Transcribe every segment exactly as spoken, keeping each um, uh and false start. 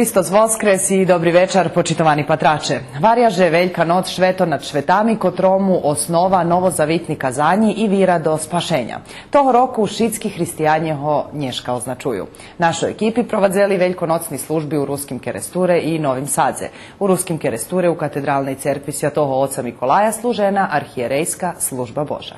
Христос воскрес и добри вечар, почитовани патраче. Варя же Велька ноц швето над шветами, котрому основа новозавитни казанї и вира до спашеня. Того року шицки християнє го нєшка означую. Нашо екипи провадзели вельконоцни служби у Руским Керестуре и Новим Садзе. У Руским Керестуре у катедралней церкви Святого Оца Миколая служена архиєрейска Служба Божа.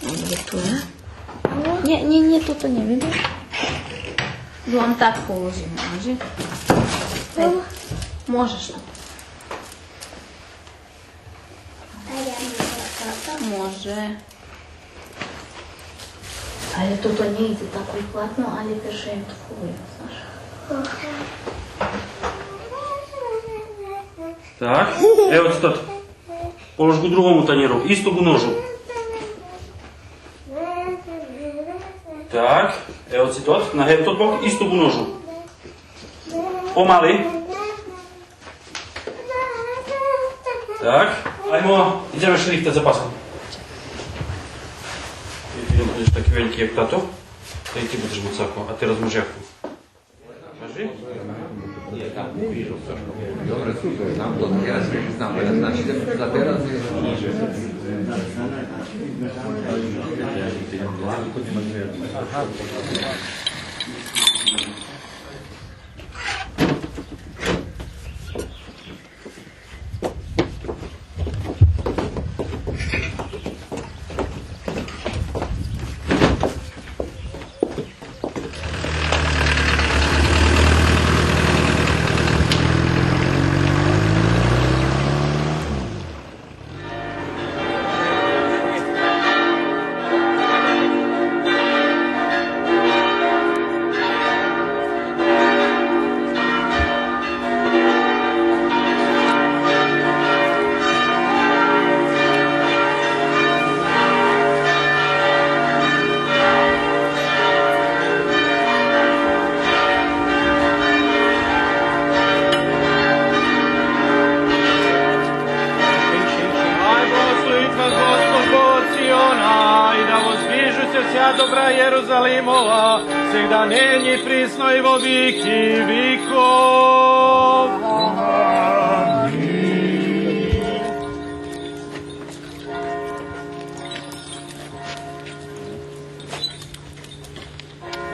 Може ту, а? Нє, нє, нє, ту то нє видиш. Вам так положим, може? Можеш ту. Може. Але тото нє идзе тако и платно, але перше им то ховаю, знаш. Так, ево ци тот. Полож го другому танєру, исто го ножу. Так, ево ци тот, на гевтот бок, исто го ножу. Помали. Так, аймо, идземе шлихтац за паском. Идзеш таки вельки як тато, та и ти будзеш буцако, а тераз можеш яку. Кажи? Добре, слухай, знам то, тераз вец знам, тераз, значи, идземе за тераз. Aj blagoslovit vas Gospod, Bog Siona, i da vozdvižu se vsa dobra Jeruzalimova, всегда, нинї, присно и во вики виков. Амин.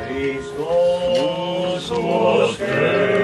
Христос воскресе!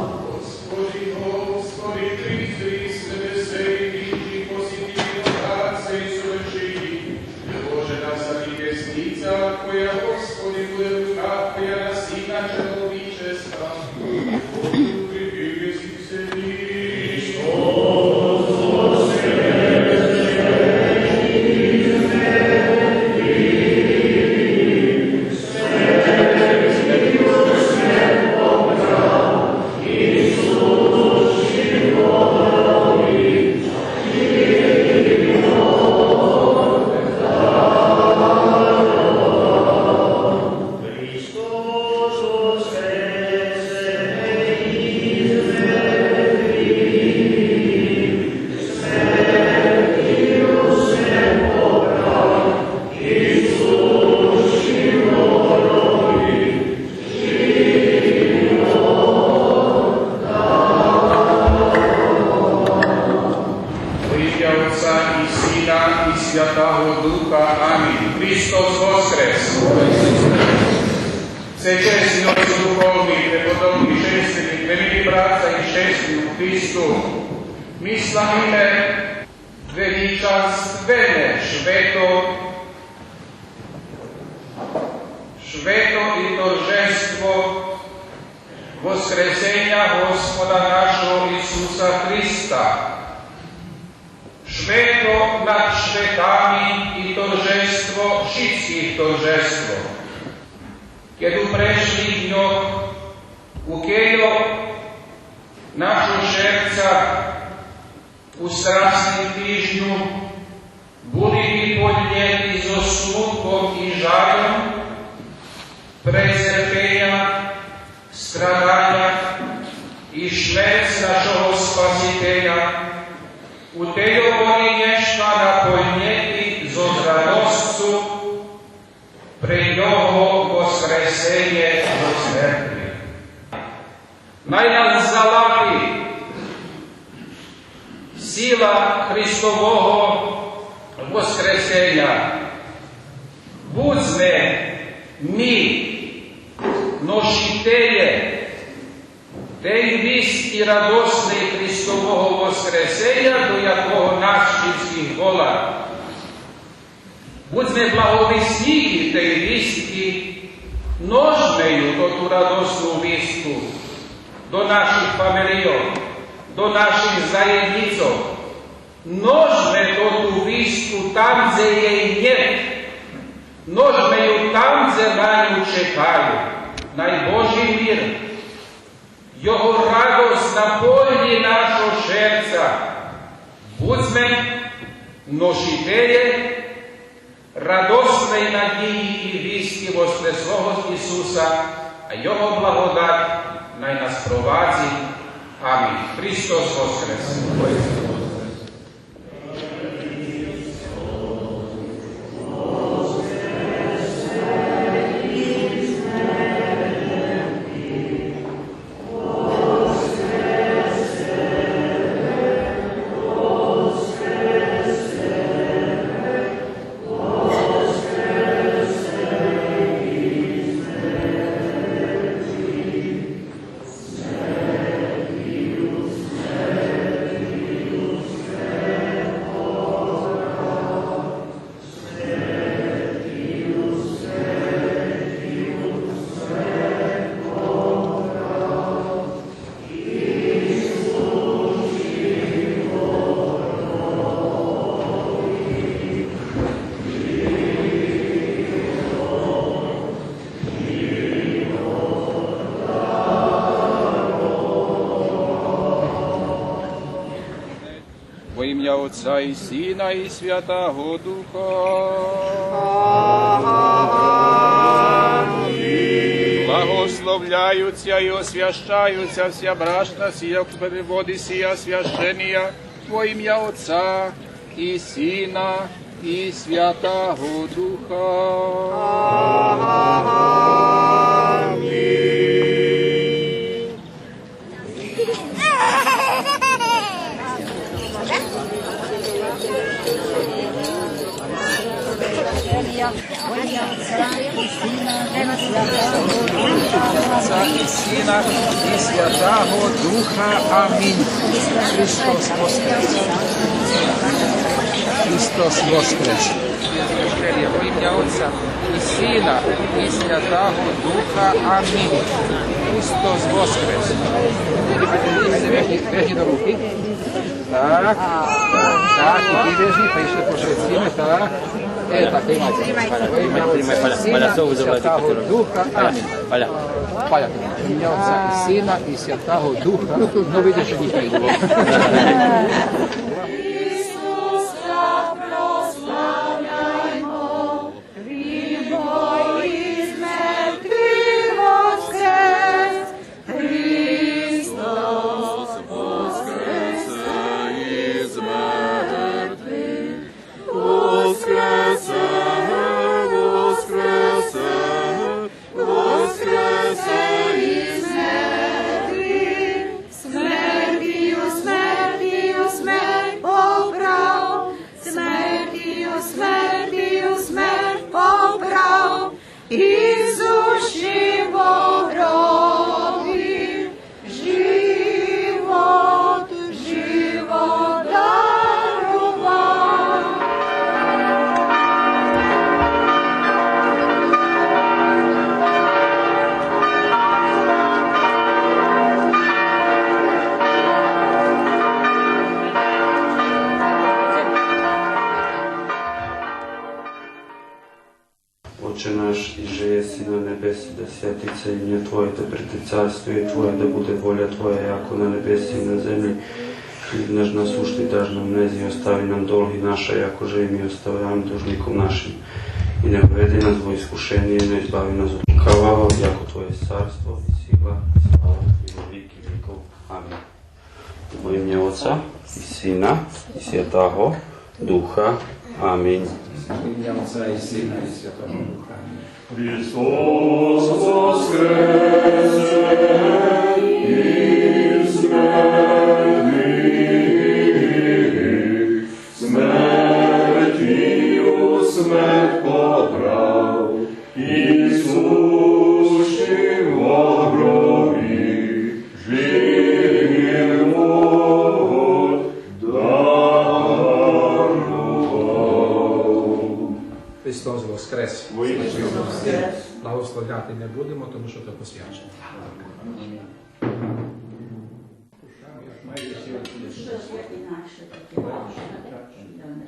Господи, Господи, призри с небесей и посети виноградце и сувенчини. Боже, да сами кесница, коя, Господи, буде рука Твоя на сина человичества. Господи, укрепи єси в себе. Христос воскресе! Духа. Амин. Христос воскрес! Всечесни отци духовни, преподобни женствени, премили братя и шестри у Христу, ми славиме величанствене швето, швето и торжество воскресеня Господа нашого Исуса Христа. Швето над шветами и торжество шицких торжество. Кед у прешлих дньох у кельо нашо шерца у страсним тижню були виполнєни зо смутком и жальом, прецерпеня, страданя и шмерц нашого Спасителя, у тельо вони нєшка наполнєни зоз радосцу пре Нього воскресенє зоз мертвих. Най нас залапи сила Христового воскресеня. Будзме ми ношителє тей висти радосней Христового воскресеня, до якого нас шицких вола. Будзме благовеснїки тей висти, ножме ю, тоту радосну висту, до наших фамелийох, до наших заєднїцох. Ножме тоту висту там, дзе єй нєт. Ножме ю там, дзе на ню чекаю. Най Божи мир, Його радосц наполнї нашо шерца. Будзме ношителє радосней надїї и висти воскреслого Исуса, а Його благодать най нас провадзи. Амин. Христос воскрес! Во имя Отца и Сина и Святаго Духа. Амин. Благословляються и освящаються вся брашта сия, котру води сия священия, во имя Отца и Сина и Святаго Духа. Амин. Отца и Сина и Святаго Духа. Амин. Христос воскрес! Христос воскрес! Во имя Отца и Сина и Святаго Духа. Амин. Христос воскрес! Вежи, вежи до руки. Так. Так, и ти вежи, па ище пошицки, так. Е, так, тримайте. Во имя Отца и Сина и Святаго Духа. Амин. Паля. Во имя Отца и Сина и Святаго Духа. Но, видиш, нїхто не було. Исуса прославляймо, Він бо из мертвих воскрес, Христос воскресе из мертвих, воскресе, воскресе, воскресе из мертвих. Смертию, смертию, смерть Исус живот даровав. Отче наш, иже еси на небеси, да святи ше имя Твоє, да приди царство Твоє, да буде воля Твоя, яко на небеси и на земљи. Хлїб наш насущни даш нам днес и остави нам долги наши, яко же и ми оставяме должником нашим. И не введи нас во искушение, но избави нас од лукавого, яко Твоє царство и сила и слава и во вики виков. Амин. Во имя Отца и Сина и Святаго Духа. Амин. Во имя Отца и Сина и Святаго Духа. Амин. Христос воскресе из мертвих, смертию смерть побрав, и сущим во гробі живот даровав. Христос воскрес! Воістину воскрес! Благословляти не будемо, тому що то посвячено. Що є інакше таке ваше? Я не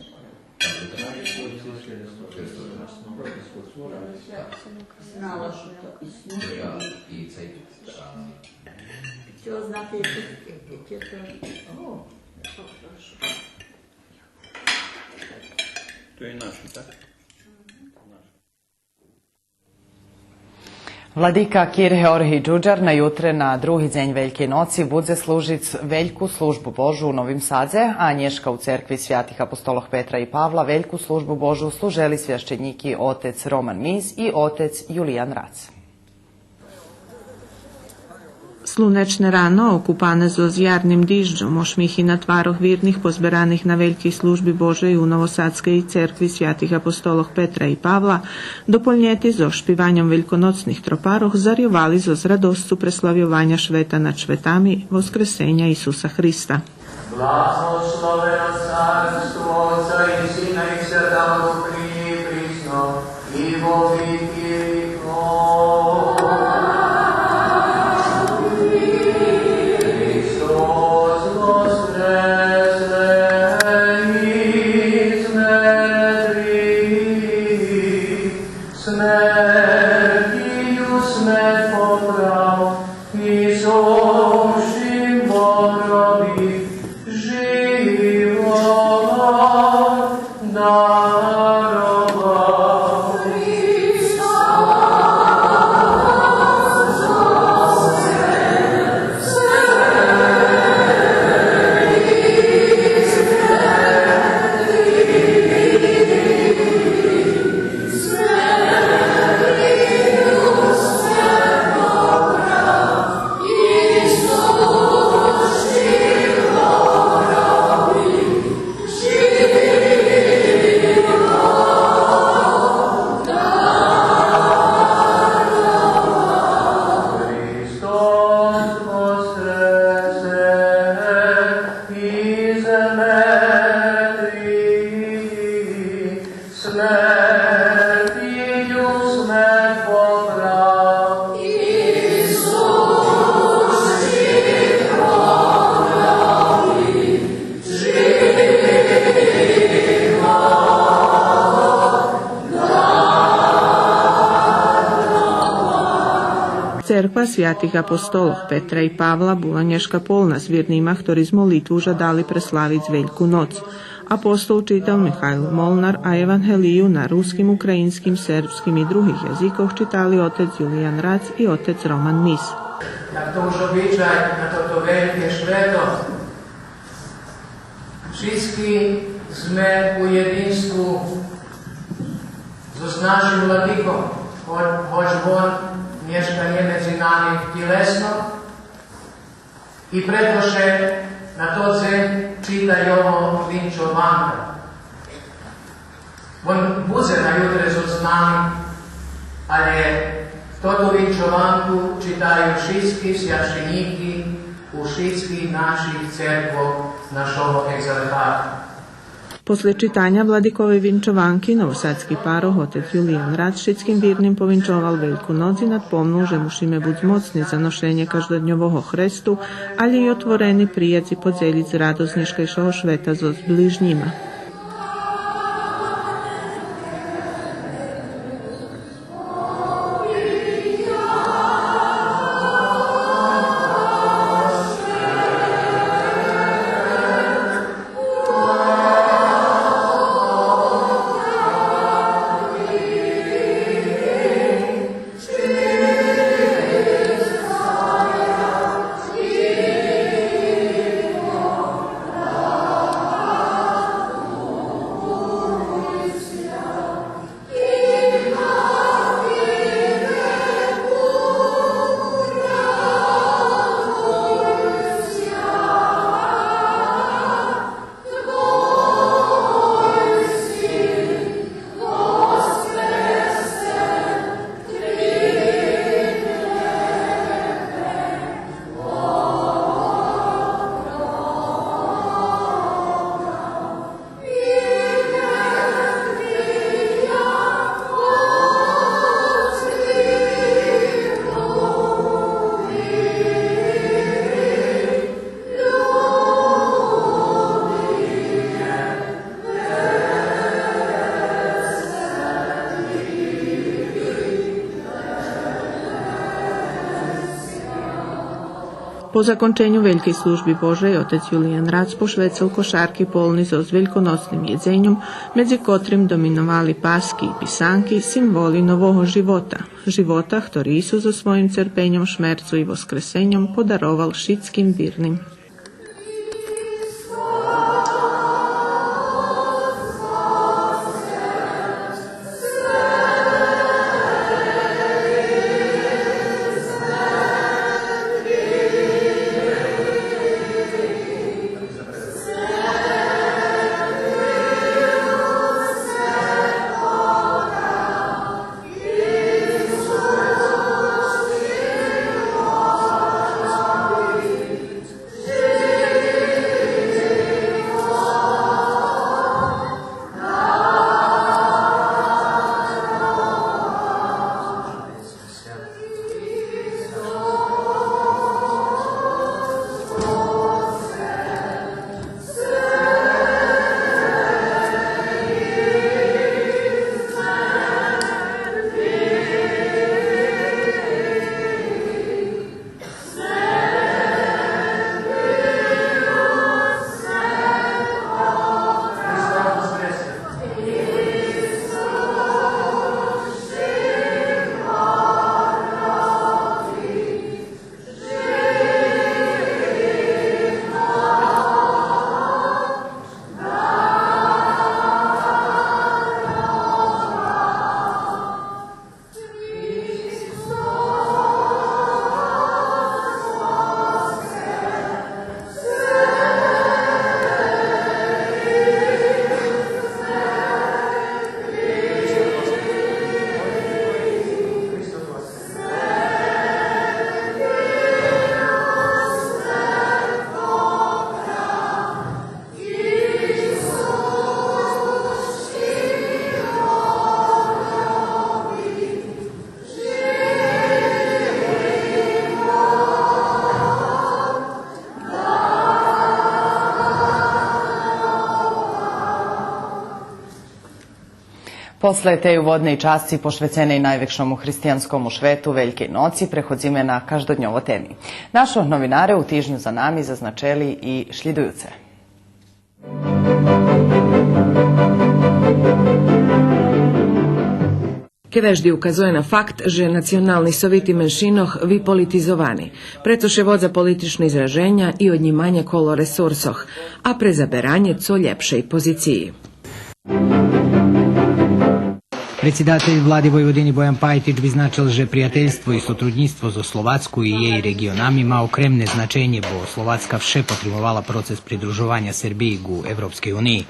знала, що то існує. І цей, а, цього знати, яке, яке то. О, то хорошо. То і наші, так? Владика кир Георгий Джуджар на ютре, на други дзень Велькей ноци, будзе служиц Вельку службу Божу у Новим Садзе, а нєшка у церкви святих апостолох Петра и Павла Вельку службу Божу служели священїки отец Роман Миз и отец Юлиян Рац. Слунечне рано, окупане зоз ярним дижджом, ошмихи на тварох вирних позбераних на Велькей служби Божей у Новосадскей церкви святих апостолох Петра и Павла, дополнєти зоз шпиваньом вельконоцних тропарох, зарйовали зоз радосцу преславйованя швета над шветами, воскресеня Исуса Христа. Благословено царство Отца и Сина и Святаго Духа, нині и присно, и во вики виков. Христос воскресе из мертвих, смертию смерть побрав, и сущим во гробі живот даровав. Христос воскресе из мертвих, смертию смерть побрав. Церква святих апостолох Петра и Павла була нєшка полна з вирнима хтори з молитву жадали преславиц Вельку ноц. Апостол читал Михайло Молнар, а Евангелию на руским, українским, сербским и других язикох читали отец Юлиян Рац и отец Роман Миз. Як то уж обичай на тото вельке швето, шицки зме у єдинству зоз нашим владиком, го-, гоч вон нєшка нє медзи нами тилесно, и прето ше на тот дзень чита його винчованка. Вон будзе на ютре зоз нами, Але тоту винчованку читаю шицки священїки у шицких наших церквох нашого екзархату. После читаня владиковей винчованки новосадски парох отец Юлиян Рац шицким вирним повинчовал Вельку ноц и надпомнул же мушиме буц моцни за ношенє каждодньового хресту, але и отворени прияц и подзелїц радосц нєшкайшого швета зоз ближнїма. По законченю Велькей служби Божей отец Юлиян Рац пошвецел кошарки полни зоз вельконоцним єдзеньом, медзи котрим доминовали паски и писанки, символи нового живота, живота хтори Исус зоз своїм церпеньом, шмерцу и воскресеньом подаровал шицким вирним. После тей уводней часци пошвеценей найвекшому християнскому швету Велькей ноци, преходзиме на каждодньово теми. Нашо новинаре у тижню за нами зазначели и шлїдуюце. Кевежди указує на факт же национални совити меншинох виполитизовани, прето ше водза политични зраженя и однїманє коло ресурсох, а пре заберанє цо лєпшей позициї. Предсидатель Влади Войводини Боян Пајтич визначел же пријательство и сотруднїцтво зоз Словацку и єй реґионами ма окремне значенє, бо Словацка вше потримовала процес придружованя Сербиї ґу Европскей униї.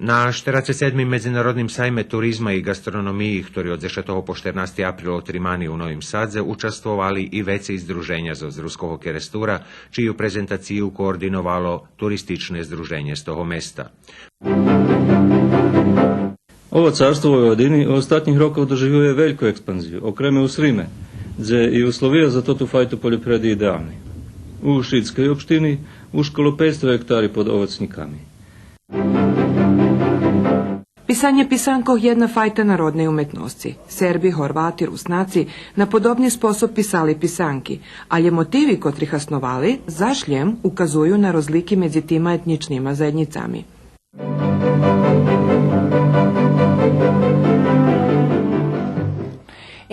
На штерацец седмим Медзинародним сайме туризма и ґастрономиї, хтори од дзешатого по штернасти април отримани у Новим Садзе, участвовали и вецей здруженя зоз Руского Керестура, чию презентацию координовало Туристичне здруженє з того места. Овоцарство у Войводини у остатнїх рокох доживює вельку експанзию, окреме у Сриме, дзе и условия за тоту файту польопривреди идеални. У Шицкей општини уж коло пейцсто гектари под овоцнїками. Писанє писанкох єдна файта народней уметносци. Серби, Горвати, Руснаци на подобни способ писали писанки, алє мотиви котри хасновали заш лєм указую на розлики медзи тима етнїчнима заєднїцами.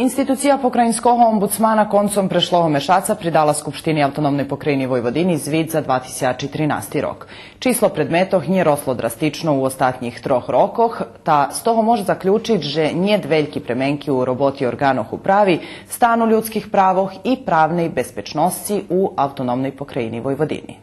Институция покраїнского омбудсмана концом прешлого мешаца придала Скупштини Автономней покраїни Войводини звит за два тисячи тринасти рок. Число предметох нє росло драстично у остатнїх трох рокох, та з того мож заключиц же нєт вельки пременки у роботи орґанох управи, стану людских правох и правней безпечносци у Автономней покраїни Войводини.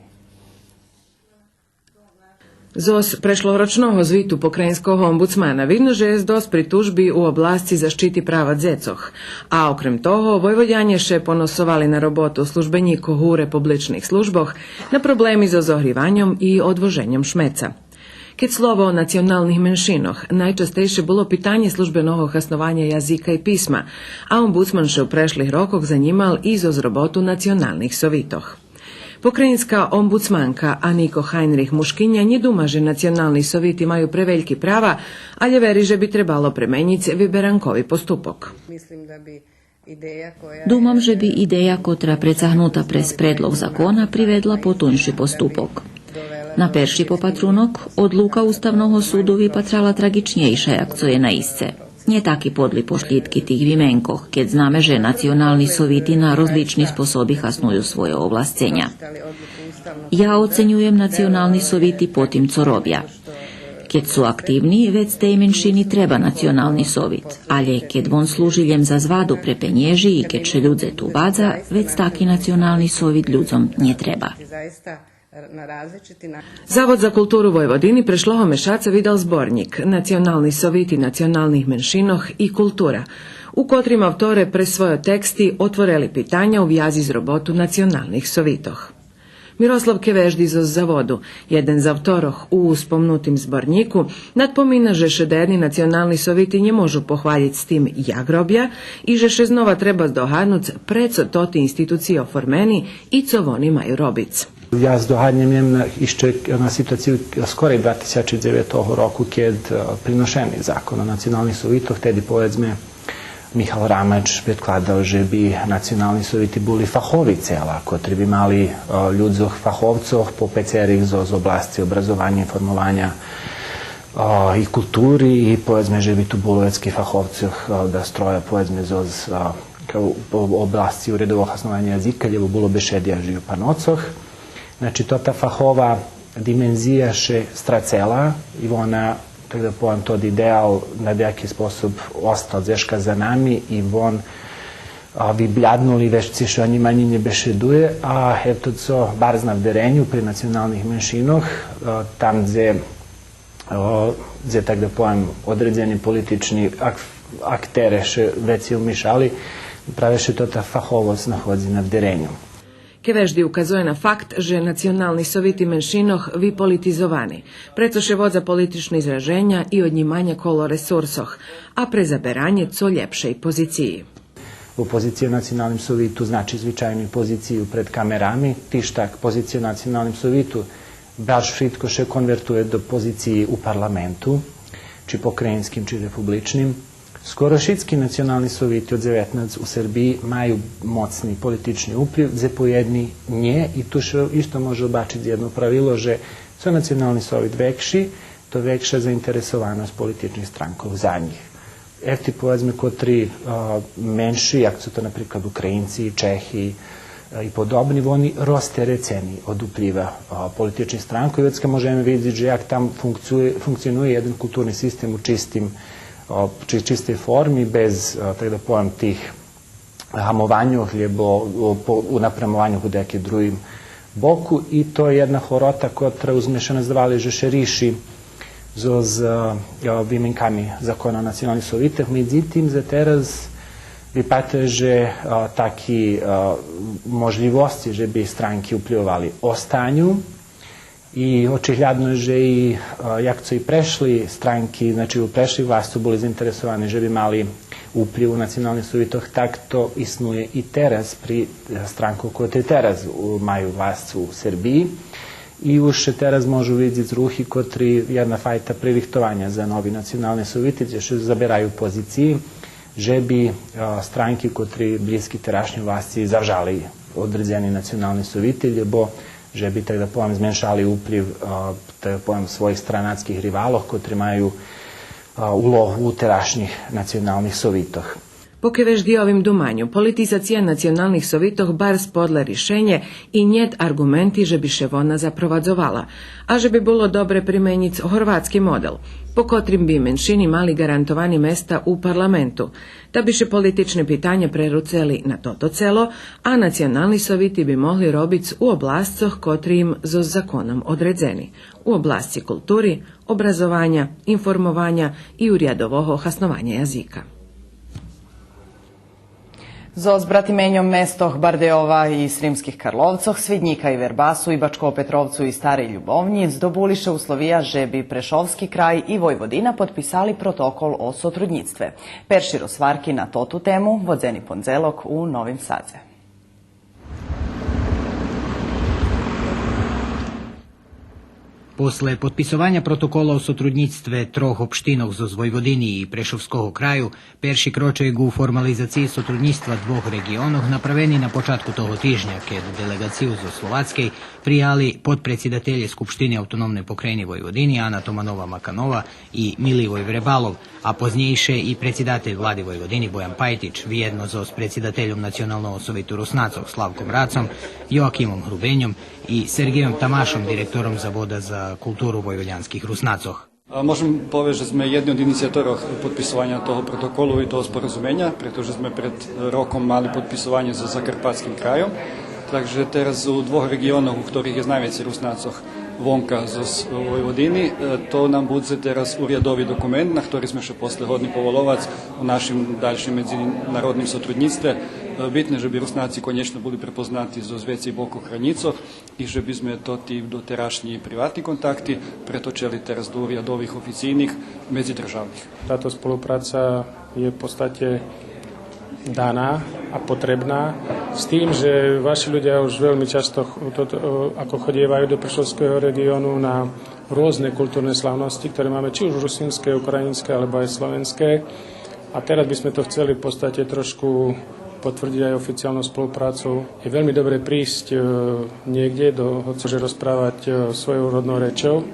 Зоз прешлорочного звиту покраїнского омбудсмана видно же єст досц притужби у обласци защити права дзецох. А окрем того, Войводянє ше поносовали на роботу службенїкох у републичних службох, на проблеми зоз зогриваньом и одвоженьом шмеца. Кед слово о националних меншинох, найчастейше було питанє службеного хаснованя язика и писма, а омбудсман ше у прешлих рокох занїмал и зоз роботу националних совитох. Покраїнска омбудсманка Анико Хайнрих Мушкиня нє дума же национални совити маю превельки права, алє вери же би требало пременїц виберанкови поступок. Думам же би идея котра прецагнута през предлог закона приведла потунши поступок. На перши попатрунок, одлука Уставного суду випатрала трагичнєйша як цо є наисце. Нє таки подли пошлїдки тих вименкох, кед знаме же национални совити на розлични способи хасную свойо овласценя. Я оценюєм национални совити по тим цо робя. Кед су активни, вец тей меншини треба национални совит, алє кед вон служи лєм за зваду пре пенєжи и кед ше людзе ту бадза, вец таки национални совит людзом нє треба. Завод за културу Войводини прешлого мешаца видал зборнїк Национални совити националних меншинох и култура, у котрим авторе през свойо тексти отворели питаня у вязи з роботу националних совитох. Мирослав Кевежди зоз Заводу, єден з авторох у спомнутим зборнїку, надпомина же ше даєдни национални совити нє можу похвалїц з тим як робя и же ше знова треба здогаднуц прецо тоти институциї оформени и цо вони маю робиц. Я здогаднєм лєм на, ище на ситуацию скорей два тисячи дзевятого року, кед, е, приношени закон о националних совитох, теди, поведзме, Михал Рамач предкладал же би национални совити були фахови цела, котри би мали, е, людзох фаховцох по пецерих зоз, з обласци образованя, информованя, е, и култури, и, поведзме, же би ту було вецки фаховцох, е, да строя, поведзме, зоз, е, у обласци уредового хаснованя язика, лєбо було бешеди аж и о паноцох. Значи, тота фахова димензия ше страцела и вона, так да повем, тот идеал на даяки способ остал дзешка за нами и вон, а, вибляднул и вецки ше о нїм анї нє бешедує, а ето цо барз на вдереню при националних меншинох, а, там дзе, а, дзе, так да повем, одредзени политични ак-, актере ше вецей умишали, праве ше тота фаховосц находзи на вдереню. Кевежди указує на факт же национални совити меншинох виполитизовани, прецо ше водза политични зраженя и однїманя коло ресурсох, а пре заберанє цо лєпшей позициї. Бо позиция у Националним совиту значи звичайну и позицию пред камерами, тиж так позиция у Националним совиту баш швидко ше конвертує до позициї у парламенту, чи покраїнским, чи републичним. Скоро шицки национални совити од дзеветнац у Сербиї маю моцни политични уплїв, дзе поєдни нє, и ту ше исто може обачиц єдно правило же цо национални совит векши, то векша заинтересованосц политичних странкох за нїх. Ефти, поведзме, котри, а, менши, як цо то, наприклад, Українци, Чехи, а, и подобни, вони розтерецени од уплїва, а, политичних странкох. И вецка можеме видзиц же як там функцує, функционує єден културни систем у чистим, а, чи-, чистей форми, без, а, так да повем, тих гамованьох, лєбо у, по, у напрямованю у даяки другим боку, и то є єдна хорота котра уж зме ше наздавали же ше риши, Зоз, е, вименками закона о националних совитох, медзитим, за тераз випатує же, е, таки, е, можлївосци же би странки упливовали останю. И очиглядно же и, е, як цо и прешли странки, значи у прешлих власцох були заинтересовани же би мали уплив у националних совитох, так то иснує и тераз при, е, странкох котри тераз у-, маю власц у Сербиї. И уж ше тераз можу видзиц рухи котри єдна файта пририхтованя за нови национални совити, дзе ше забераю позициї же би, е, странки котри блїзки терашньой власци завжали одредзени национални совити, лєбо же би, так да повем, зменшали уплїв, е, так да повем, своїх странацких ривалох котри маю, е, улогу у терашнїх националних совитох. По Кевеждиєвим думаню, политизация националних совитох барз подле ришенє и нєт арґументи же би ше вона запровадзовала, а же би було добре применїц горватски модел, по котрим би меншини мали ґарантовани места у парламенту, та би ше политични питаня преруцели на тото цело, а национални совити би могли робиц у обласцох котри им зоз законом одредзени, у обласци култури, образованя, информованя и урядового хаснованя язика. Зоз братименьом местох Бардейова и Сримских Карловцох, Свиднїка и Вербасу, и Бачкого Петровцу и Старей Любовнї здобули ше условия же би Прешовски край и Войводина подписали протокол о сотруднїцтве. Перши розгварки на тоту тему водзени пондзелок у Новим Садзе. После подписованя протокола о сотруднїцтве трох општинох зоз Войводини и Прешовского краю, перши крочек у формализациї сотруднїцтва двох реґионох направени на початку того тижня, кед делеґацию зоз Словацкей прияли подпредсидателє Скупштини Автономней Покраїни Войводини Ана Томанова-Маканова и Миливой Вребалов, а познєйше и предсидатель Влади Войводини Боян Пайтич, вєдно зоз предсидательом Националного совиту Руснацох Славком Рацом, Йоакимом Грубеньом и Сергейом Тамашом, директором Завода за културу войводянских Руснацох. А, можем повесц же зме єдни од иницијаторох подписованя того протоколу и того споразуменя, прето же зме пред роком мали подписованє зоз Закарпатским крайом. Так же тераз у двох реґионох у хторих єст найвецей Руснацох вонка зоз Войводини, е, то нам будзе тераз урядови документ на хтори зме ше после годни поволовац у нашим дальшим медзинародним сотруднїцтве. Е, битне же би Руснаци конєчно були препознати зоз вецей бокох гранїцох и же би зме тоти дотерашнї приватни контакти преточели тераз до урядових, официйних, медзидржавних. Táto spolupráca je v podstate daná a potrebná, s tým, že vaši ľudia už veľmi často ch-, toto, e, ako chodievajú do Prešovského regiónu na rôzne kultúrne slávnosti, ktoré máme či už rusínske, ukrajinské, alebo aj slovenské. A teraz by sme to chceli v podstate trošku potvrdiť aj oficiálnou spoluprácou. Je veľmi dobré prísť, e, niekde do, hoci môže rozprávať, e, svojou rodnou rečou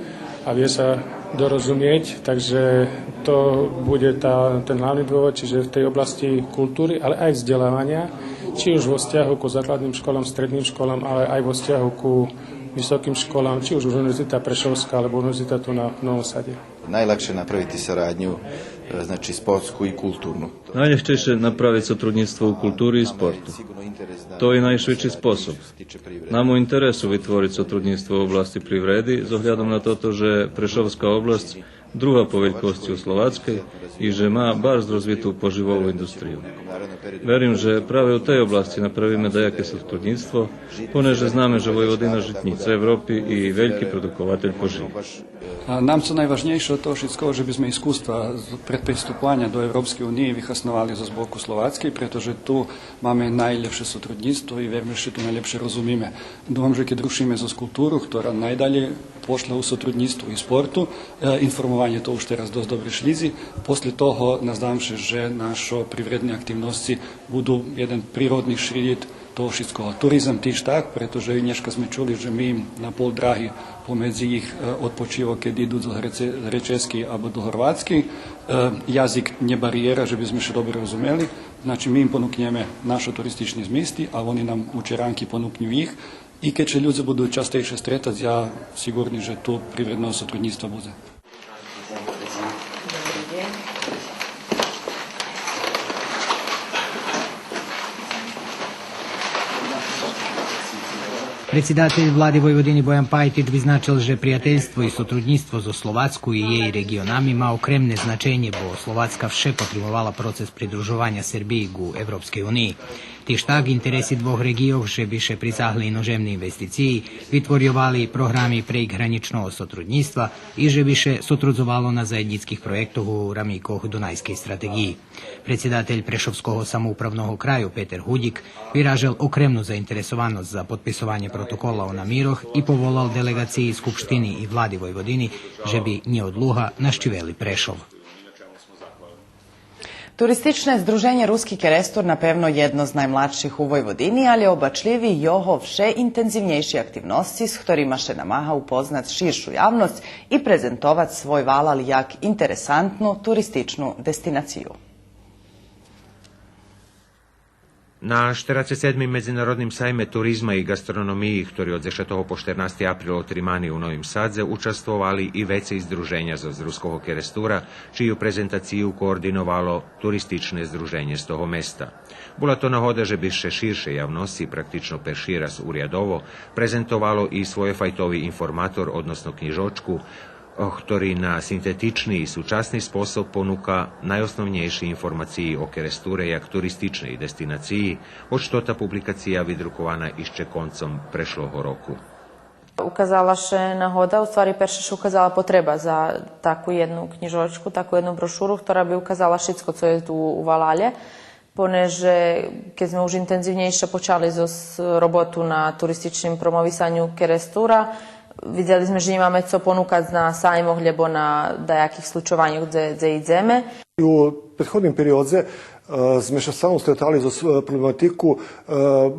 a vie sa dorozumieť, takže to bude tá, ten hlavný dôvod, čiže v tej oblasti kultúry, ale aj vzdelávania, či už vo vzťahu ku základným školám, stredným školám, ale aj vo vzťahu ku vysokým školám, či už Univerzita Prešovská, alebo univerzita tu na, v Novom Sade. Najlakše napraviti saradnju, e, znači, sportsku i kulturnu. Найлєгчейше направиц сотруднїцтво у култури и спорту. То и найшвидши способ. Нам у интересу витвориц сотруднїцтво у обласци привреди, з оглядом на тото же Прешовска обласц друга по велькосци у Словацкей и же ма барз розвиту поживову индустрию. Верим же праве у тей обласци направиме даяке сотруднїцтво, понеже знаме же Войводина житнїца Европи и вельки продукователь поживу. А нам цо найважнєйше од того шицкого, же би зме искуства з-, пред приступованя до Европскей униї вихасновали зоз боку Словацкей, прето же ту маме найлєпше сотруднїцтво и верим же ше ту найлєпше розумиме. Думам же кед рушиме зоз културу, хтора найдалєй пошла у сотруднїцтву и спорту, е, информованє то уж тераз досц добре шлїдзи, после того, наздавам ше же нашо привредни активносци буду єден природни шлїд того шицкого. Туризам тиж так, прето же и нєшка зме чули же ми им на пол драги помедзи їх, е, одпочивок, кед иду зоз Греце-, Греческей або до Горватскей. Е, язик нє бариєра же би зме ше добре розумели. Значи, ми им понукнєме нашо туристични змисти, а вони нам учеранки понукню їх. И кед ше людзе буду частейше стретац, я сиґурни же ту привредного сотруднїцтва будзе. Предсидатель Влади Войводини Боян Пајтич визначел же пријательство и сотруднїцтво зоз Словацку и єй реґионами ма окремне значенє, бо Словацка вше потримовала процес придружованя Сербиї ґу Европскей униї. Тиж так, интереси двох реґийох же би ше прицагли иножемни инвестициї, витворйовали програми прейґгранїчного сотруднїцтва и же би ше сотрудзовало на заєднїцких проєктох у рамикох Дунайскей стратеґиї. Предсидатель Прешовского самоуправного краю Петер Гудїк виражел окремну заинтересованосц за подписованє протокола о намирох и поволал делеґациї Скупштини и Влади Войводини же би нєодлуга нащивели Прешов. Туристичне здруженє Руски Керестур напевно єдно з наймладших у Войводини, алє обачлїви його вше интензивнєйши активносци з хторима ше намага упознац ширшу явносц и презентовац свой валал як интересантну туристичну дестинацию. На штерацец седмим Медзинародним сайме туризма и ґастрономиї, хтори од дзешатого по штернасти април отримани у Новим Садзе, участвовали и вецей здруженя зоз Руского Керестура, чию презентацию координовало Туристичне здруженє з того места. Була то нагода же би ше ширшей явносци, практично перши раз урядово, презентовало и своєфайтови информатор, односно кнїжочку, хтори на синтетични и сучасни способ понука найосновнєйши информациї о Керестуре як туристичней дестинациї, гоч тота публикация видрукована ище концом прешлого року. Указала ше нагода, у ствари перше ше указала потреба за таку єдну кнїжочку, таку єдну брошуру, хтора би указала шицко цо єст у, у валалє. Понеже кед зме уж интензивнєйше почали зоз роботу на туристичним промовисаню Керестура, видзели зме же имаме цо понукац на саймох, лєбо на даяких случованьох дзе, дзе идземе. И у предходним периодзе, е, зме ше стално стретали зоз, е, проблематику, е,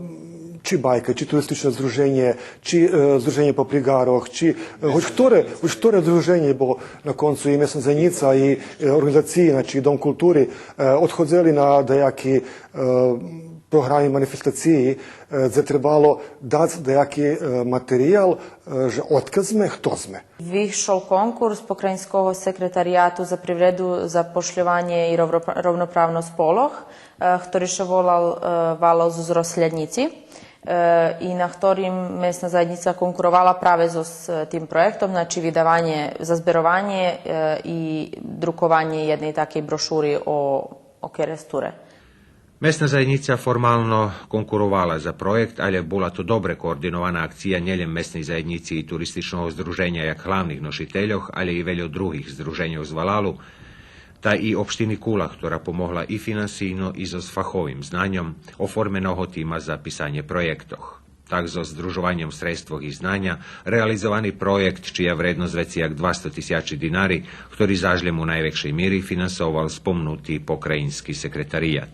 чи байка, чи туристичне здруженє, чи, е, здруженє по приґарох, чи, е, гоч хторе, гоч хторе здруженє, бо на концу и месна заєднїца, и, е, орґанизациї, значи, и Дом култури, е, одходзели на даяки, е, програми, манифестациї, е, дзе требало дац даяки, е, материял, е, же одкадз зме, хто зме. Вишол конкурс Покраїнского секретарияту за привреду, запошльованє и ровнопра-, ровноправносц полох, е, хтори ше волал, е, Валал зоз Росляднїци, е, и на хторим месна заєднїца конкуровала праве зоз, е, тим проєктом, значи видаванє, зазберованє, е, и друкованє єдней такей брошури о, о Керестуре. Месна заєднїца формално конкуровала за проєкт, алє була то добре координована акция нєлєм месней заєднїци и Туристичного здруженя як главних ношительох, алє и вельо других здруженьох з валалу, та и општини Кула, хтора помогла и финансийно, и зоз фаховим знаньом оформеного тима за писанє проєктох. Так, зоз здружованьом средствох и знаня реализовани проєкт чия вредносц веци як двасто тисячи динари, хтори заш лєм у найвекшей мири финансовал спомнути покраїнски секретарият.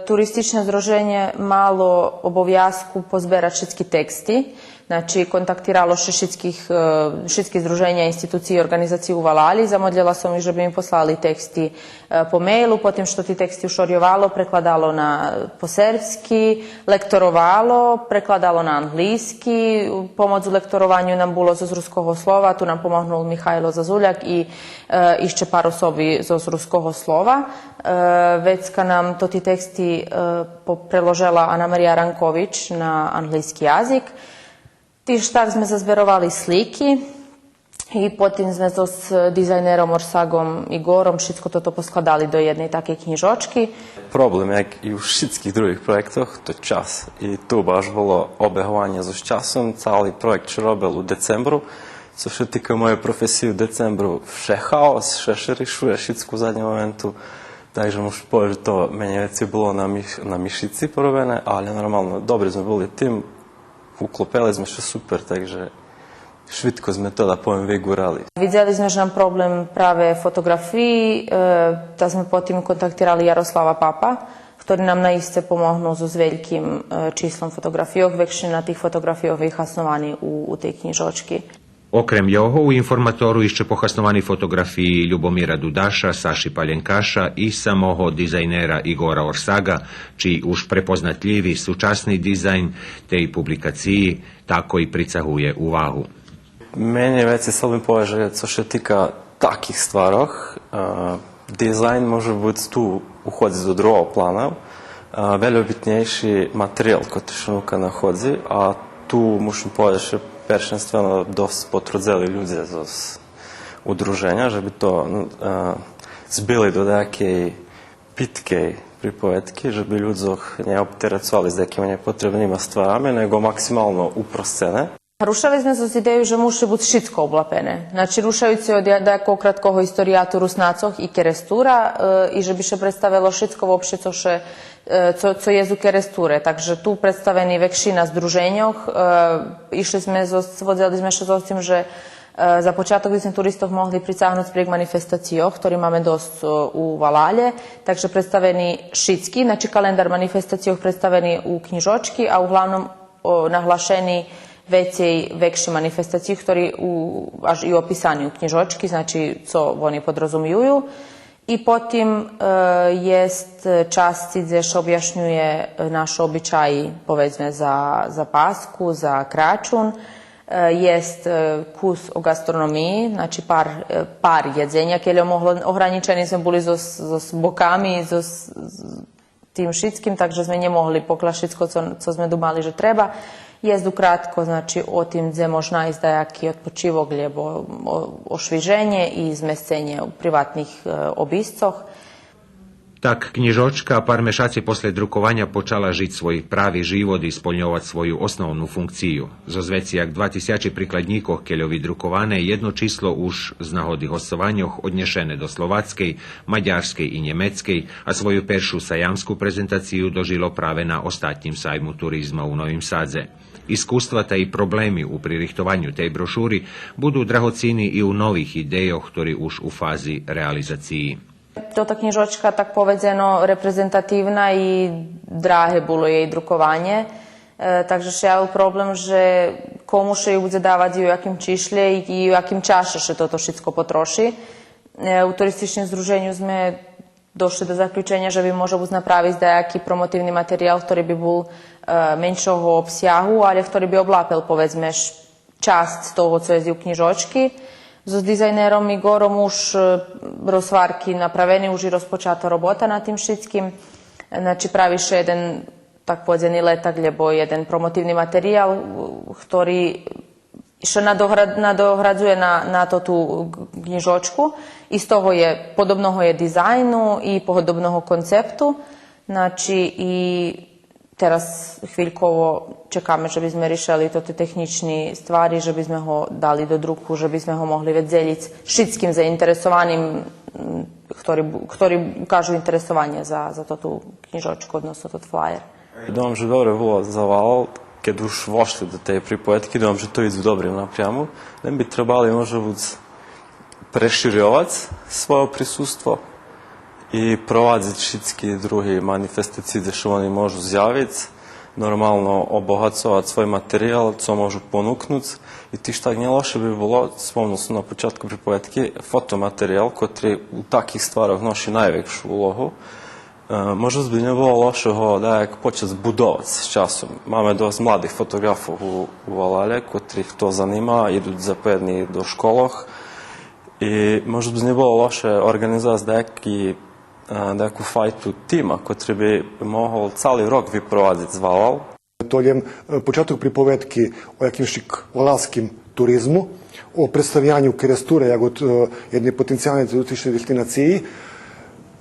Туристичне здруженє мало обовязку позберац шицки тексти, значи, контактирало ше шицких, е, шицки здруженя, институциї, орґанизациї у валали, замодлєла сом их же би ми послали тексти, е, по мейлу, потим што ти тексти ушорйовало, прекладало на, по сербски, лекторовало, прекладало на английски. Помоц у лекторованю нам було зоз Руского слова, ту нам помогнул Михайло Зазуляк и, е, ище пар особи зоз Руского слова. Е, вецка нам тоти тексти, е, по-, преложела Ана Мария Ранкович на английски язик. Тиж так зме зазберовали слики и потим зме зоз дизайнером Орсаґом Иґором шицко тото поскладали до єдней такей кнїжочки. Проблем, як и у шицких других проєктох, то час. И ту баш було обеґованє зоз часом. Цали проєкт ше робел у децембру. Цо ше тика моєй професиї, у децембру вше хаос, вше ше ришує шицко у заднїм моменту. Так же можу повесц же то менєй вецей було на миш-, на мишици поробене, алє нормално, добри зме були тим, уклопели зме ше супер, так же швидко зме то, да повем, виґурали. Видзели зме же нам проблем праве фотоґрафиї, е, та зме потим контактирали Ярослава Папа, хтори нам наисце помогнул зоз вельким, е, числом фотоґрафийох, векшина тих фотоґрафийох вихасновани у, у тей кнїжочки. Окрем його, у информатору ище похасновани фотоґрафиї Любомира Дудаша, Саши Паленкаша и самого дизайнера Иґора Орсаґа, чий уж препознатлїви сучасни дизайн тей публикациї такой прицагує увагу. Менєй вецей, цо би поведзел, цо ше тика таких стварох, е, дизайн може буц ту уходзи до другого плана, е, вельо битнєйши материял котри ше нука находзи, а Ту мушим поведзиц же першенствено досц потрудзели людзе зоз удруженя же би то, е, збили до даякей питкей приповедки, же би людзох нє оптерецовали з даякима нєпотребнима стварами, нєго максимално упросцене. Рушели зме зоз идею же муши буц шицко облапене. Значи, рушаюци од я-, даякого краткого историята Руснацох и Керестура, е, и же би ше представело шицко вообще цо ше, е, цо, цо єст у Керестуре. Так же ту представени векшина здруженьох, е, ишли зме зоз-, водзели зме ше зоз тим же, е, за початок би зме туристох могли прицагнуц прейґ манифестацийох, хтори маме досц, е, у валалє. Так же представени шицки, значи календар манифестацийох представени у кнїжочки, а углавном о, наглашени вецей векши манифестациї, хтори у, аж и описани у кнїжочки, значи, цо вони подрозумюю. И потим, е, єст часци дзе ше обяшнює, е, нашо обичаї, поведзме, за, за Паску, за Крачун. Е, єст, е, кус о ґастрономиї, значи пар, е, пар єдзеня, кельо могло, огранїчени зме були зоз, зоз боками, зоз, з тим шицким, так же зме нє могли покласц шицко цо, цо зме думали же треба. Єст укратко, значи, о тим дзе мож найсц даяки одпочивок, лєбо о-, ошвиженє и змесценє у приватних, е, обисцох. Так кнїжочка пар мешаци после друкованя почала жиц свой прави живот и сполньовац свою основну функцию. Зоз веци як два тисячи прикладнїкох кельо видруковане, єдно число уж з нагоди госцованьох однєшене до Словацкей, Мадярскей и Нємецкей, а свою першу саямску презентацию дожило праве на остатнїм сайму туризма у Новим Садзе. Искуства та и проблеми у пририхтованю тей брошури буду драгоцини и у нових идейох, хтори уж у фази реализациї. Тота кнїжочка, так поведзено, репрезентативна и драге було єй друкованє. Е, так же ше явел проблем же кому ше ю будзе давац и у яким чишлє и у яким чаше ше тото шицко потроши. Е, у туристичним здруженю зме дошли до заключеня же би може буц направиц даяки промотивни материял, хтори би бул, е, меншого обсягу, алє хтори би облапел, поведзме, ш-, часц того цо єст у кнїжочки. Зоз дизайнером Игором уж, е, розгварки направени, уж и розпочато робота на тим шицким. Значи, прави ше єден, так поведзени, летак, лєбо єден промотивни материял, хтори ше надогра-, надоградзує на, на тоту кнїжочку. И з того є, подобного є дизайну и подобного концепту. Значи, и тераз хвильково чекаме же би зме ришели тоти технїчни ствари, же би зме го дали до друку, же би зме го могли вец дзелїц шицким заинтересованим, м, хтори бу-, хтори укажу интересованє за, за тоту кнїжочку, односно тот флаєр. Думам же добре було за валал, кед уж вошли до тей приповедки, думам же то идзе у добрим напряму. Лєм би требали може буц преширйовац свойо присуство и провадзиц шицки други манифестациї дзе ше вони можу зявиц, нормално обогацовац свой материял, цо можу понукнуц. И тиж так нє лоше би було, спомнул сом на початку приповедки, фотоматериял, котри у таких стварох ноши найвекшу улогу. Е, може би нє було лоше го даяк почац будовац з часом. Маме досц младих фотоґрафох у, у валалє, котрих то занима, иду запоєдни до школох. И може би нє було лоше орґанизовац даяки, е, даяку файту тима, котри би могол цали рок випровадзиц валал. То лєм, е, початок приповедки о якимшик валалским туризму, о представяню Керестуре як од, е, єдней потенциялней туристичней дестинациї.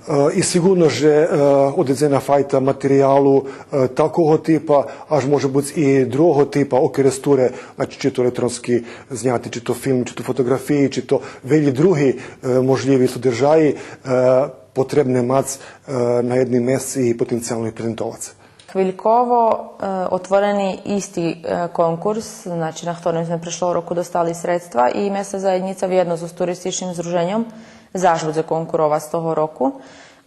Е, и сиґурно же, е, одредзена файта материялу, е, такого типа, аж може буц и другого типа о Керестуре, значи, чи то електронски зняти, чи то филм, чи то фотоґрафиї, чи то велї други, е, можлїви содержаї, е, потребне мац, е, на єдним месци и потенциялно их презентовац. Хвильково, е, отворени исти, е, конкурс, значи, на хторим зме прешлого року достали средства и Месна заєднїца вєдно зоз туристичним здруженьом заш будзе конкуровац того року.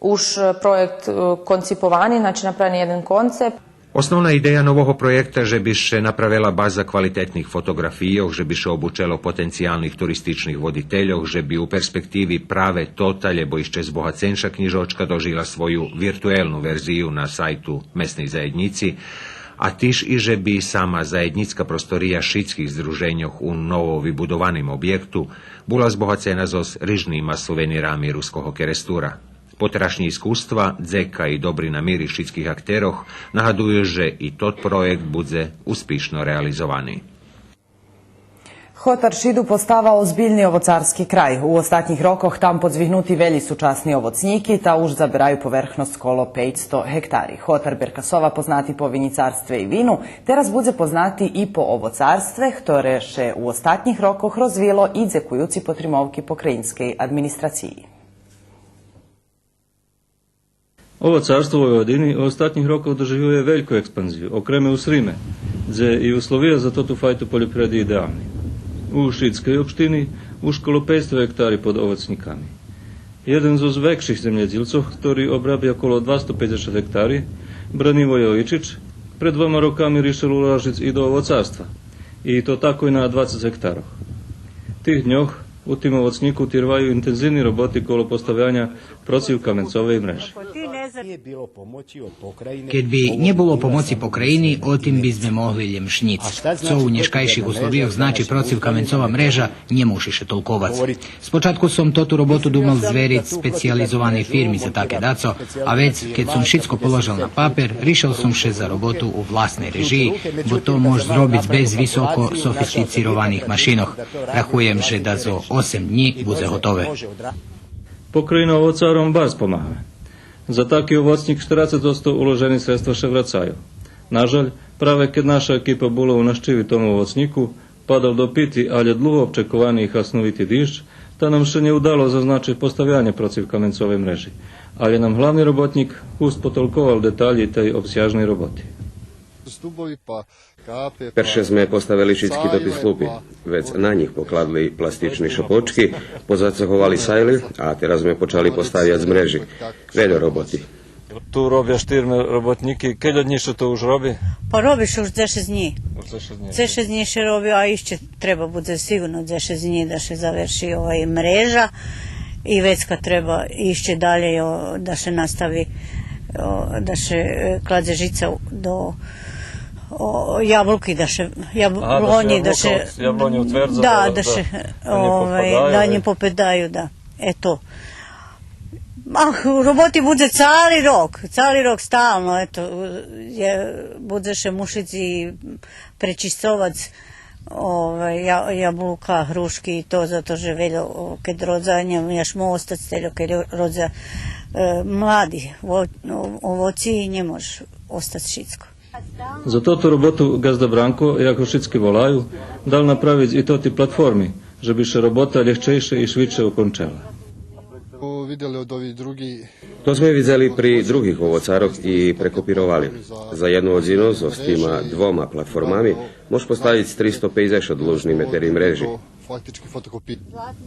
Уж, е, проєкт, е, конциповани, значи, направени єден концепт. Основна идея нового проєкта же би ше направела база квалитетних фотоґрафийох, же би ше обучело потенциялних туристичних водительох, же би у перспективи праве тота, лєбо ище збогаценша кнїжочка дожила свою виртуелну верзию на сайту Месней заєднїци, а тиж и же би сама заєднїцка простория шицких здруженьох у ново вибудованим обєкту була збогацена зоз рижнима сувенирами Руского Керестура. Потерашнї искуства, дзека и добри намири шицких актерох нагадую же и тот проєкт будзе успишно реализовани. Хотар Шиду постава озбильни овоцарски край. У остатнїх рокох там подзвигнути велї сучасни овоцнїки, та уж забераю поверхносц коло пейцсто гектари. Хотар Беркасова познати по винїцарстве и вину, тераз будзе познати и по овоцарстве, хторе ше у остатнїх рокох розвило и дзекуюци потримовки покраїнскей администрациї. Овоцарство у Войводини у остатнїх рокох доживює вельку експанзию, окреме у Сриме, дзе и условия за тоту файту польопривреди идеални. У Шицкей општини уж коло пейцсто гектари под овоцнїками. Єден зоз векших землєдїлцох, хтори обрабя коло двасто пейдзешат гектари, Брани Войовичич, пред двома роками ришел улажиц и до овоцарства, и то такой на двацец гектарох. Тих дньох у тим овоцнїку тирваю интензивни роботи коло поставяня процивкаменцовей мрежи. Кед би нє було помоци покраїни, о тим би зме могли лєм шнїц. Цо у нєшкайших условийох значи процивкаменцова мрежа, нє муши ше толковац. Спочатку сом тоту роботу думал звериц специялизованей фирми за таке дацо, а вец, кед сом шицко положел на папер, ришел сом ше за роботу у власней режиї, бо то мож зробиц без високо софистицированих машинох. Рахуєм же да зоз осем днї будзе готове. Покраїна овоцаром барз помага. За таки овоцнїк штерацец одсто уложени средства ше врацаю. Нажаль, праве кед наша екипа була у нащиви тому овоцнїку, падал допити, алє длуго обчековани и хасновити диждж, та нам ше нє удало зазначиц поставянє процивкаменцовей мрежи. Алє нам главни роботнїк гусц потолковал деталї тей обсяжней роботи. Перше зме поставели шицки тоти слупи, вец на нїх покладли пластични шопочки, позацеговали сайли, а тераз зме почали поставяц мрежи. Вельо роботи. Ту робя штирма роботнїки. Кельо днї ше то уж роби? Па роби ше уж дзешец днї. Уж дзешец днї. Дзешец днї ше роби, а ище треба будзе сиґурно дзешец днї да ше заверши овай мрежа. И вецка треба ище далєй, о, да ше настави, о, да ше, е, кладзе жица до, о, яблуки, да ше, яб-, Ага, да ше яблонї, да ше, яблука, яблонї утвердза, да, да, да ше, да, да нє овай, попадаю, да нє попадаю, да. Ето. Ах, роботи будзе цали рок, цали рок стално, ето, є, будзе ше мушиц и пречисцовац, овай, я-, яблука, грушки и то, зато же вельо, о, кед родза, нє, нє мож остац тельо, кед родза, е, млади, во-, о-, овоци, нє мож остац шицко. За тоту роботу ґазда Бранко, як го шицки волаю, дал направиц и тоти платформи, же би ше робота лєгчейше и швидше окончела. То зме видзели при других овоцарох и прекопировали. За єдну годзину зоз тима двома платформами мож поставиц тристо пейдзешат длужни метери мрежи.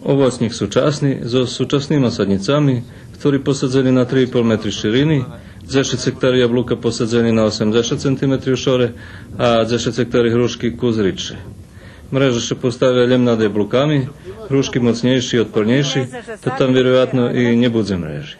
Овоцнїк сучасни, зоз сучаснима саднїцами, хтори посадзени на три и пол метри ширини, дзешец гектари яблука посадзени на осемдзешат сантиметри у шоре, а дзешец гектари грушки кус ридше. Мрежа ше поставя лєм над яблуками, грушки моцнєйши и отпорнєйши, та там вироятно и нє будзе мрежи.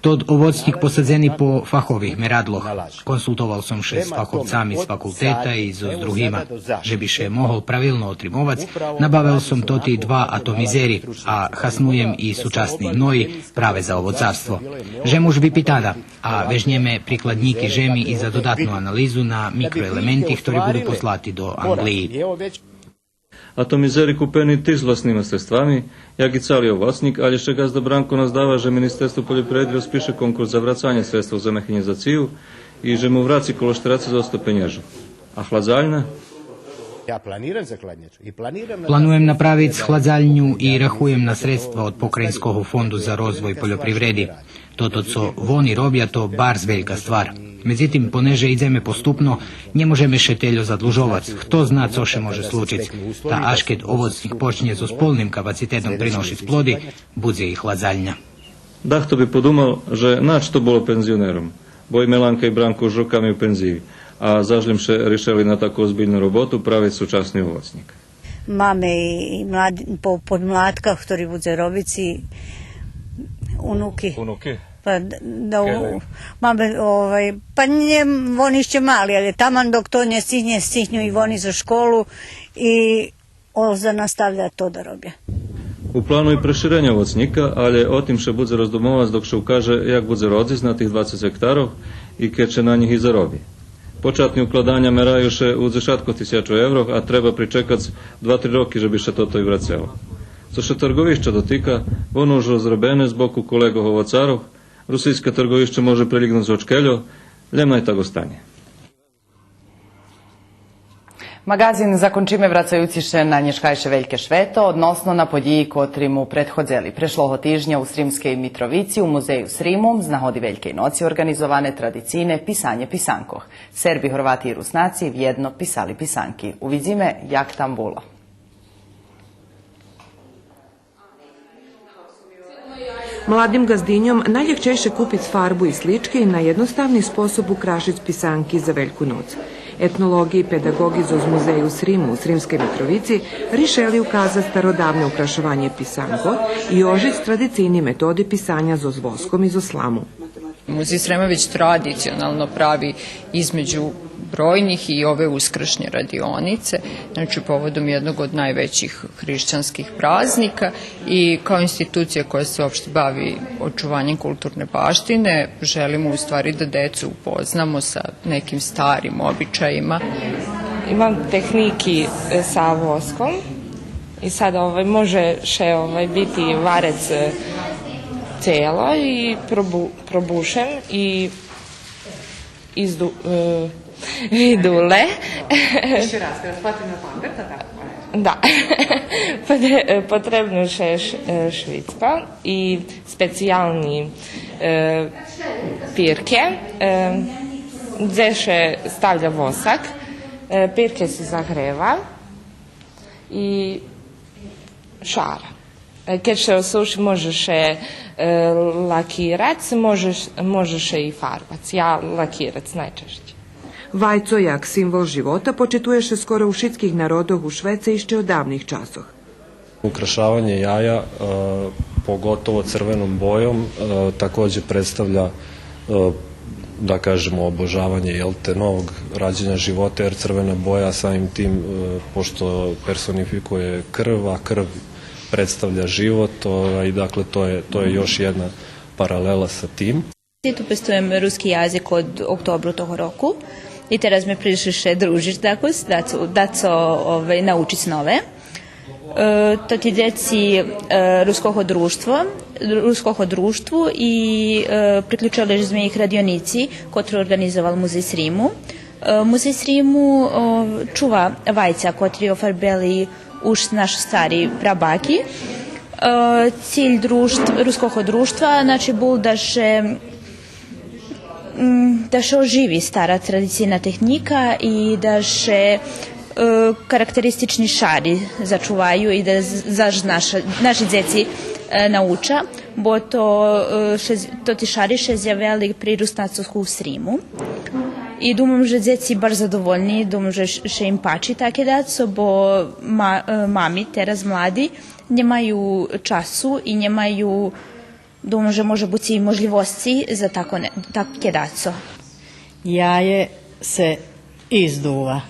Тот овоцнїк посадзени по фахових мерадлох. Консултовал сом ше з фаховцами з факултета и зоз другима. Же би ше могол правилно отримовац, набавел сом тоти два атомизери, а хаснуєм и сучасни гної праве за овоцарство. Жем уж випитана, а вежнєме прикладнїки жеми и за додатну анализу на микроелементи хтори буду послати до Анґлиї. Атомизери купени тиж власнима средствами, як и цали овоцнїк, алє ше ґазда Бранко наздава же Министерство польопривреди розпише конкурс за врацанє средствох за механїзацию и же му враци коло штерацец одсто пенєжох. А хладзальня? Плануєм направиц хладзальню и рахуєм на средства од Покраїнского фонду за розвой польопривреди. Тото цо вони робя, то барз велька ствар. Медзитим, понеже идземе поступно, нє можеме ше тельо задлужовац. Хто зна цо ше може случиц. Та аж кед овоцнїк почнє зоз полним капацитетом приношиц плоди, будзе и хладзальня. Дахто би подумал же нач то було пензионером, бо и Меланка и Бранко уж роками у пензиї, а заш лєм ше ришели на таку озбильну роботу правиц сучасни овоцнїк. Маме и, и млад-, по-, подлатка, хтори будзе робиц, и унуки. Унуки? Па, д-, да, у-, маме, овай, па нє, вони ище мали, алє таман док то нє стигнє, стигню и вони зоз школу и о, за наставлят то да робя. У плану и преширеня овоцнїка, алє о тим ше будзе роздумовац док ше укаже як будзе родзиц на тих двацец гектарох и кед ше на нїх и зароби. Початни укладаня мераю ше у дзешаткох тисячох еврох, а треба причекац два-три роки же би ше тото и врацело. Цо ше торґовища дотика, воно уж розробене з боку колеґох овоцарох, русийске торґовище може прилїґнуц гочкельо, лєм най так остане. Маґазин закончиме врацаюци ше на нєшкайше вельке швето, односно на подїї котри му предходзели. Прешлого тижня у Сримскей Митровици у музею Сриму з нагоди Велькей ноци орґанизоване традицийне писанє писанкох. Серби, Горвати и Руснаци вєдно писали писанки. Увидзиме як там було. Младим ґаздиньом найлєгчейше купиц фарбу и слички и на єдноставни способ украшиц писанки за Вельку ноц. Етнолоґи и педаґоґи зоз музею Сриму у Сримскей Митровици ришели указац стародавне украшованє писанкох и ожиц традицийни методи писаня зоз воском и зоз сламу. Muzej Srema već tradicionalno pravi između brojnih i ove uskršnje radionice, znači povodom jednog od najvećih hrišćanskih praznika, i kao institucija koja se uopšte bavi očuvanjem kulturne baštine, želimo u stvari da decu upoznamo sa nekim starim običajima. Имам технїки, е, са воском и сад, овај, може ше, овај, бити варец, е, цело и пробу-, пробушен и изду-, е, видуле. Ище раз, кед хватим на памперт, а так. Да. Потре-, е, потребно ше ш-, е, швицка и специялни, е, пирке, е, дзе ше ставля восак, е, пирке ше загрева и шара. Е, кед ше осуши, може ше, е, лакирац, може ш-, може ше и фарбац. Я лакирац найчешче. Вайцо як символ живота почитує ше скоро у шицких народох у швеце ище од давних часох. Ukrašavanje jaja, e, pogotovo crvenom bojom, e, takođe predstavlja, e, da kažemo, obožavanje, jel te, novog rađanja života, jer crvena boja samim tim, e, pošto personifikuje krv, a krv predstavlja život, ovaj, dakle, to je, to je još jedna paralela sa tim. Ту пестуєм руски язик од октобру того року и тераз ми пришли ше дружиц дакус, дацо, дацо, ове, научиц нове. Е, тоти дзеци, е, руского дружтво, руского дружтву и, е, приключели зме их радионици котру орґанизовал Музей Сриму. Е, Музей Сриму, о, чува вайца котри офарбели уж нашо стари прабаки. Е, циль дружтв-, руского дружтва, значи, бул да ше, м, да ше оживи стара традицийна технїка и да ше, е, карактеристични шари зачуваю и да з-, заш наша, наши дзеци, е, науча, бо то, е, ше з-, тоти шари ше зявели при Руснацох у Сриму. И думам же дзеци баш задовольни, думам же ш-, ше им пачи таке дацо, бо ма-, е, мами тераз млади нємаю часу и нємаю, думам же може буц и можлївосци за тако не-, таке дацо. Jaje se izdува.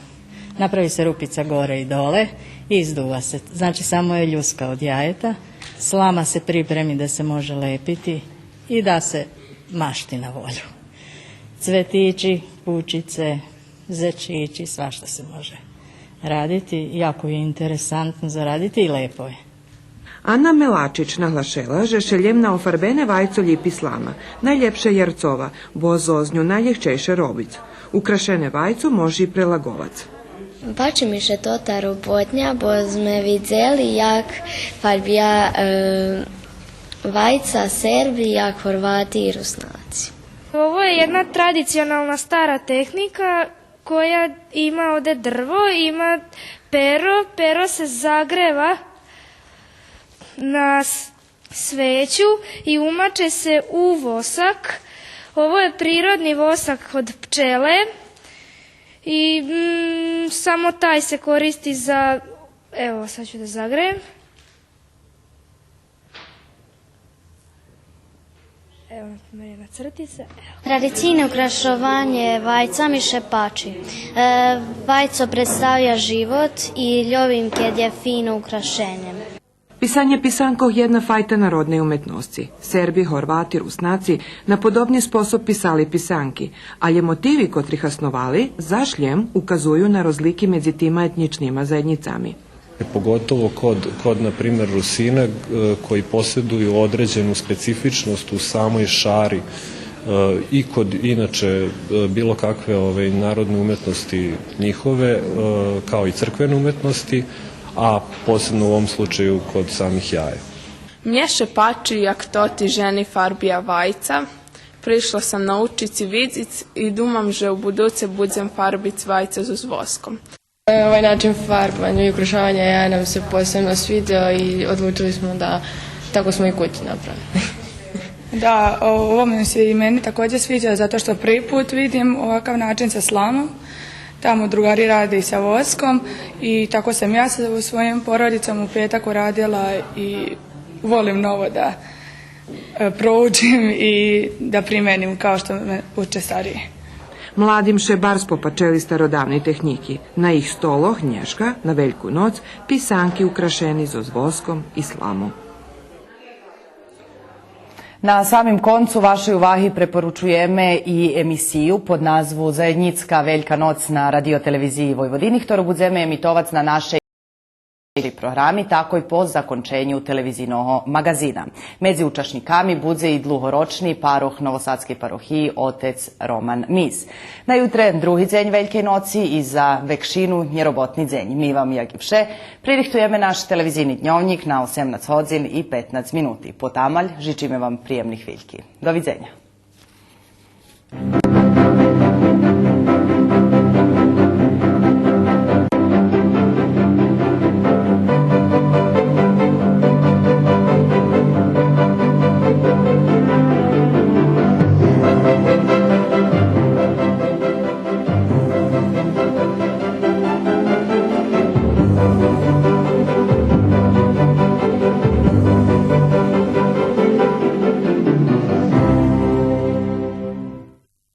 Napravi se rupica gore i dole, izduva se. Znači, samo je ljuska od jajeta. Slama se pripremi da se može lepiti i da se mašti na volju. Cvetići, kućice, zečići, svašta se može raditi. Jako je interesantno za raditi i lepo je. Ана Мелачич наглашела же ше лєм на офарбене вайцо лїпи слама, найлєпше ярцова, бо зоз ню найлєгчейше робиц. Украшене вайцо може и прелаговац. Пачи ми ше тота роботня, бо зме видзели як фарбя, е, вайца Серби, як Горвати и Руснаци. Ovo je jedna tradicionalna stara tehnika koja ima ovde drvo, ima pero, pero se zagreva na s-, sveću i umače se u vosak. Ovo je prirodni vosak od pčele i, mm, samo taj se koristi za, evo, sad ću da zagrejem. Evo, na primer, jedna crtica, evo. Традицийне украшованє вайца ми ше пачи. Е, вайцо представя живот и любим кед є фино украшенє. Писанє писанкох єдна файта народней уметносци. Серби, Горвати, Руснаци на подобни способ писали писанки, алє мотиви котри хасновали, заш лєм указую на розлики медзи тима етнїчнима заєднїцами. Pogotovo kod, kod, na primer, Rusina, e, koji poseduju određenu specifičnost u samoj šari, e, i kod, inače, e, bilo kakve, ovaj, narodne umetnosti njihove, e, kao i crkvene umetnosti, a posebno u ovom slučaju kod samih jaja. Мнє ше пачи як тоти жени фарбя вайца. Пришла сам научиц и видзиц и думам же у будуце будзем фарбиц вайца зоз воском. Ovaj način farbovanja i ukrašavanja jaja nam se posebno svidio i odlučili smo da tako smo i kući napravili. Da, o-, ovo mi se i meni takođe sviđa zato što prvi put vidim ovakav način sa slamom. Tamo drugari rade i sa voskom i tako sam ja sa, u svojim porodicama u petak uradila i volim novo da, e, proučim i da primenim kao što me uče stariji. Младим ше барз попачели стародавни технїки. На їх столох нєшка, на Вельку ноц, писанки украшени зоз воском и сламом. На самим концу вашей уваги препоручуєме и емисию под назву Заєднїцка Велька ноц на Радио-телевизиї Войводини, хтору будземе емитовац на нашей програми, такой по законченю телевизийного маґазина. Медзи учашнїками будзе и длугорочни парох Новосадскей парохиї отец Роман Мис. На ютре други дзень Велькей ноци и за векшину нєроботни дзень. Ми вам, як и вше, пририхтуєме наш телевизийни дньовнїк на осемнац годзин и петнац минути. Потамаль жичиме вам приємни хвильки. До видзеня.